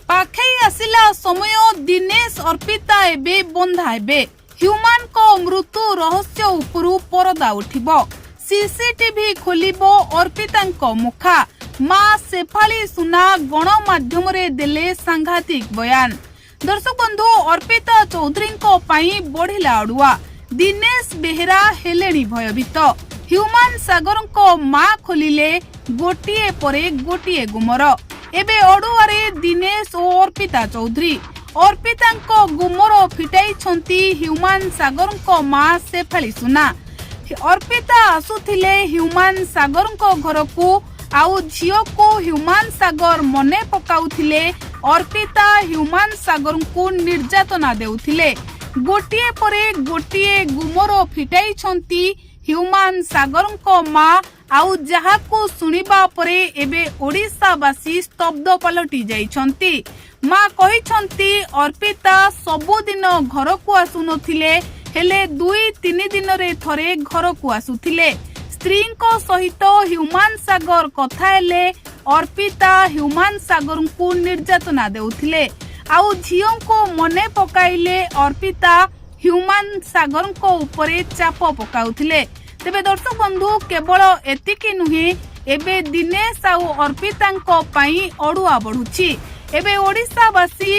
ପାଖେଇ ଆସିଲା ସମୟ। ଦିନେଶ ଅର୍ପିତା ଏବେ ବନ୍ଧା ହେବେ। ହ୍ୟୁମାନଙ୍କ ମୃତ୍ୟୁ ରହସ୍ୟ ଉପରୁ ପରଦା ଉଠିବ। ସିସିଟିଭି ଖୋଲିବ ଅର୍ପିତାଙ୍କ ମୁଖା। ମା ଶେଫାଳି ସୁନା ଗଣମାଧ୍ୟମରେ ଦେଲେ ସାଂଘାତିକ ବୟାନ। ଦର୍ଶକ ବନ୍ଧୁ, ଅର୍ପିତା ଚୌଧୁରୀଙ୍କ ପାଇଁ ବଢିଲା ଅଡୁଆ। ଦିନେଶ ବେହେରା ହେଲେଣି ଭୟଭୀତ। ହ୍ୟୁମାନ ସାଗରଙ୍କ ମା ଖୋଲିଲେ ଗୋଟିଏ ପରେ ଗୋଟିଏ ଗୁମର। ଏବେ ଅଡୁଆରେ ଦିନେଶ ଓ ଅର୍ପିତା ଚୌଧୁରୀ। ଅର୍ପିତାଙ୍କ ଗୁମର ଫିଟାଇଛନ୍ତି ହ୍ୟୁମାନ ସାଗରଙ୍କ ମା ଶେଫାଳି ସୁନା। ଅର୍ପିତା ଆସୁଥିଲେ ହ୍ୟୁମାନ ସାଗରଙ୍କ ଘରକୁ ଆଉ ଝିଅକୁ ହ୍ୟୁମାନ ସାଗର ମନେ ପକାଉଥିଲେ। ଅର୍ପିତା ହ୍ୟୁମାନ ସାଗରଙ୍କୁ ନିର୍ଯାତନା ଦେଉଥିଲେ। ଗୋଟିଏ ପରେ ଗୋଟିଏ ଗୁମର ଫିଟାଇଛନ୍ତି ହ୍ୟୁମାନ ସାଗରଙ୍କ ମା, ଆଉ ଯାହାକୁ ଶୁଣିବା ପରେ ଏବେ ଓଡ଼ିଶାବାସୀ ସ୍ତବ୍ଧ ପାଲଟି ଯାଇଛନ୍ତି। ମା କହିଛନ୍ତି, ଅର୍ପିତା ସବୁଦିନ ଘରକୁ ଆସୁନଥିଲେ, ହେଲେ 2-3 ଦିନରେ ଥରେ ଘରକୁ ଆସୁଥିଲେ। ସ୍ତ୍ରୀଙ୍କ ସହିତ ହ୍ୟୁମାନ ସାଗର କଥା ହେଲେ ଅର୍ପିତା ହ୍ୟୁମାନ ସାଗରଙ୍କୁ ନିର୍ଯାତନା ଦେଉଥିଲେ, ଆଉ ଝିଅଙ୍କୁ ମନେ ପକାଇଲେ ଅର୍ପିତା ହ୍ୟୁମାନ ସାଗରଙ୍କ ଉପରେ ଚାପ ପକାଉଥିଲେ। ତେବେ ଦର୍ଶକ ବନ୍ଧୁ, କେବଳ ଏତିକି ନୁହେଁ, ଏବେ ଦିନେଶ ଆଉ ଅର୍ପିତାଙ୍କ ପାଇଁ ଅଡୁଆ ବଢୁଛି। ଏବେ ଓଡ଼ିଶାବାସୀ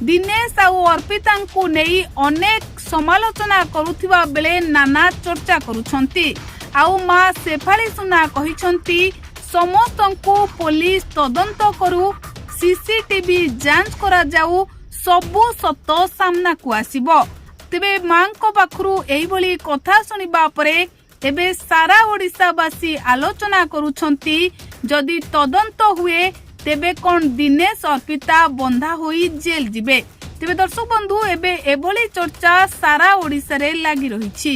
ଦିନେଶ ଆଉ ଅର୍ପିତାଙ୍କୁ ନେଇ ଅନେକ ସମାଲୋଚନା କରୁଥିବା ବେଳେ ନାନା ଚର୍ଚ୍ଚା କରୁଛନ୍ତି। ଆଉ ମା ଶେଫାଳି ସୁନା କହିଛନ୍ତି, ସମସ୍ତଙ୍କୁ ପୋଲିସ ତଦନ୍ତ କରୁ, ସିସିଟିଭି ଯାଞ୍ଚ କରାଯାଉ, ସବୁ ସତ ସାମ୍ନାକୁ ଆସିବ। ତେବେ ମାଙ୍କ ପାଖରୁ ଏଇଭଳି କଥା ଶୁଣିବା ପରେ ଏବେ ସାରା ଓଡ଼ିଶାବାସୀ ଆଲୋଚନା କରୁଛନ୍ତି, ଯଦି ତଦନ୍ତ ହୁଏ ତେବେ କଣ ଦିନେଶ ଅର୍ପିତା ବନ୍ଧା ହୋଇ ଜେଲ୍ ଯିବେ? ତେବେ ଦର୍ଶକ ବନ୍ଧୁ, ଏବେ ଏଭଳି ଚର୍ଚ୍ଚା ସାରା ଓଡ଼ିଶାରେ ଲାଗି ରହିଛି।